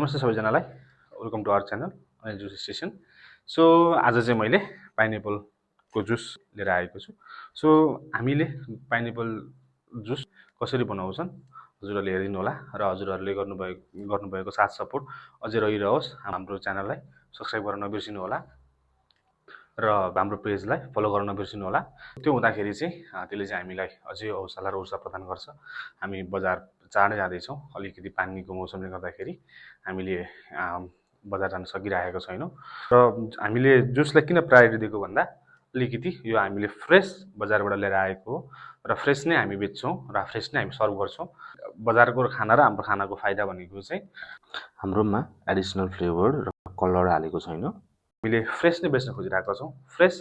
नमस्ते सबैजनालाई, welcome to our channel अनि जुस स्टेसन। सो आज चाहिँ मैले पाइनएप्पलको जुस लिएर आएको छु। सो हामीले पाइनएप्पल जुस कसरी बनाउँछन् हजुरहरूले हेरिदिनु होला र हजुरहरूले गर्नुभएको साथ सपोर्ट अझै रहिरहोस्। हाम्रो च्यानललाई सब्सक्राइब गर्न नबिर्सिनु होला र हाम्रो पेजलाई फलो गर्न नबिर्सिनु होला। त्यो हुँदाखेरि चाहिँ त्यसले चाहिँ हामीलाई अझै हौसला र ऊर्जा प्रदान गर्छ। हामी बजार चाँडै जाँदैछौँ, अलिकति पानीको मौसमले गर्दाखेरि हामीले बजार जान सकिरहेको छैनौँ र हामीले जुसलाई किन प्रायोरिटी दिएको भन्दा अलिकति यो हामीले फ्रेस बजारबाट लिएर आएको हो र फ्रेस नै हामी बेच्छौँ र फ्रेस नै हामी सर्भ गर्छौँ। बजारको खाना र हाम्रो खानाको फाइदा भनेको चाहिँ हाम्रोमा एडिसनल फ्लेभर र कलर हालेको छैन। हामीले फ्रेस नै बेच्न खोजिरहेका छौँ, fresh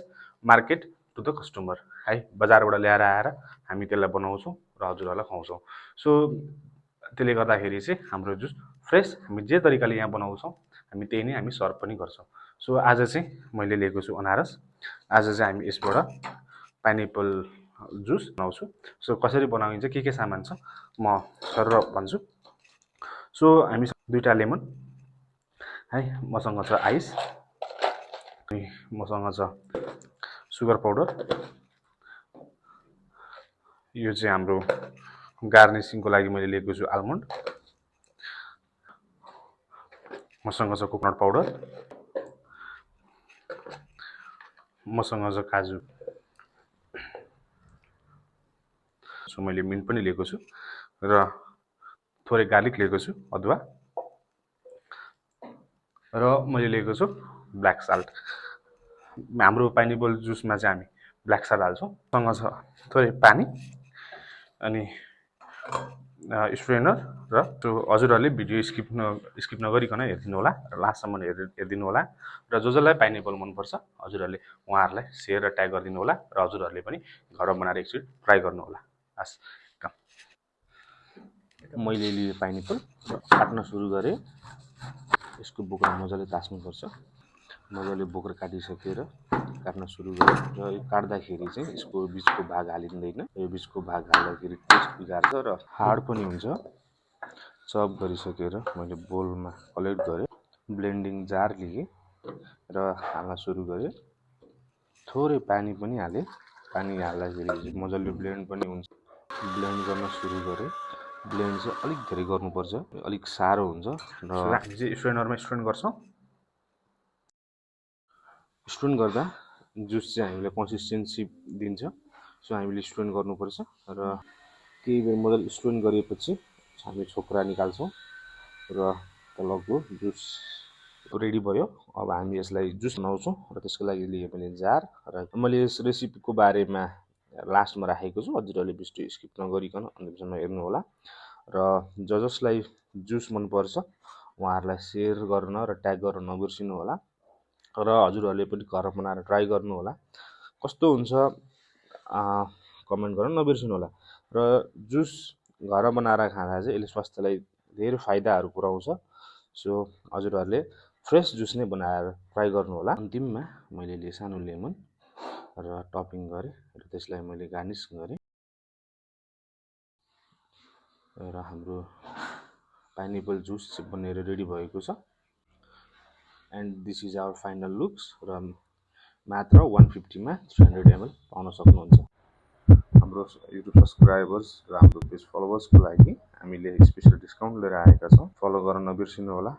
market to the customer है। बजारबाट ल्याएर आएर हामी त्यसलाई बनाउँछौँ र हजुरहरूलाई खुवाउँछौँ। सो त्यसले गर्दाखेरि चाहिँ हाम्रो जुस फ्रेस हामी जे तरिकाले यहाँ बनाउँछौँ हामी त्यही नै हामी सर्भ पनि गर्छौँ। सो आज चाहिँ मैले लिएको छु अनारस। आज चाहिँ हामी यसबाट पाइनएप्पल जुस बनाउँछु। सो कसरी बनाइन्छ, के सामान छ म सर भन्छु। सो हामीसँग 2टा लेमन है, मसँग छ आइस, अनि मसँग छ सुगर पाउडर। यो चाहिँ हाम्रो गार्निसिङको लागि मैले लिएको छु आलमन्ड। मसँग छ कोकोनट पाउडर, मसँग छ काजु। सो मैले मिन्ट पनि लिएको छु र थोरै गार्लिक लिएको छु, अदुवा, र मैले लिएको छु ब्ल्याक साल्ट। हाम्रो पाइनएप्पल जुसमा चाहिँ हामी ब्ल्याक साल्ट हाल्छौँ। सँग छ थोरै पानी अनि स्ट्रेनर र त्यो हजुरहरूले भिडियो स्किप नगरिकन हेरिदिनु होला र लास्टसम्म हेरिदिनु होला र जसलाई पाइनएप्पल मनपर्छ हजुरहरूले उहाँहरूलाई सेयर र ट्याग गरिदिनु होला र हजुरहरूले पनि घरमा बनाएर एकचोटि ट्राई गर्नु होला। हस्, मैले लिए पाइनएप्पल काट्न सुरु गरेँ। यसको बोक्रा मजाले तास्नुपर्छ। मजाले बोक्रा काटिसकेर काट्न सुरु गरेँ र यो काट्दाखेरि चाहिँ यसको बिचको भाग हालिँदैन। यो बिचको भाग हाल्दाखेरि टेस्ट बिगार्छ र हार्ड पनि हुन्छ। चप गरिसकेर मैले बोलमा कलेक्ट गरेँ, ब्लेन्डिङ जार लिएँ र हाल्न सुरु गरेँ। थोरै पानी पनि हालेँ। पानी हाल्दाखेरि मजाले ब्लेन्ड पनि हुन्छ। ब्लेन्ड गर्न सुरु गरेँ। ब्लेन्ड चाहिँ अलिक धेरै गर्नुपर्छ, अलिक साह्रो हुन्छ र हामी चाहिँ स्ट्रेनरमा स्ट्रेन गर्छौँ। स्ट्रेन गर्दा जुस चाहिँ हामीलाई कन्सिस्टेन्सी दिन्छ। सो हामीले स्ट्रेन गर्नुपर्छ र केही बेर मजाले स्ट्रेन गरेपछि हामी छोक्रा निकाल्छौँ र लगभग जुस रेडी भयो। अब हामी यसलाई जुस बनाउँछौँ र त्यसको लागि लिए मैले जार र मैले यस रेसिपीको बारेमा लास्टमा राखेको छु। हजुरहरूले भिडियो स्किप नगरिकन अन्तिमसम्म हेर्नु होला र जसलाई जुस मनपर्छ उहाँहरूलाई सेयर गर्न र ट्याग गर्न नबिर्सिनु होला र हजुरहरूले पनि घर बनाएर ट्राई गर्नु होला। कस्तो हुन्छ कमेन्ट गर्न नबिर्सिनु होला र जुस घर बनाएर खाँदा चाहिँ यसले स्वास्थ्यलाई धेरै फाइदाहरू पुऱ्याउँछ। सो हजुरहरूले फ्रेस जुस नै बनाएर ट्राई गर्नु होला। अन्तिममा मैले लिए सानो लेमन र टपिङ गरेँ र त्यसलाई मैले गार्निस गरेँ र हाम्रो पाइनएप्पल जुस बनेर रेडी भएको छ। And this is our final looks र मात्र 150 मा 300 ml पाउन सक्नुहुन्छ। हाम्रो युट्युब सब्सक्राइबर्स र हाम्रो पेज फलोवर्सको लागि हामीले स्पेसल डिस्काउन्ट लिएर आएका छौँ। फलो गर्न नबिर्सिनु होला।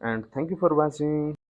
And thank you for watching.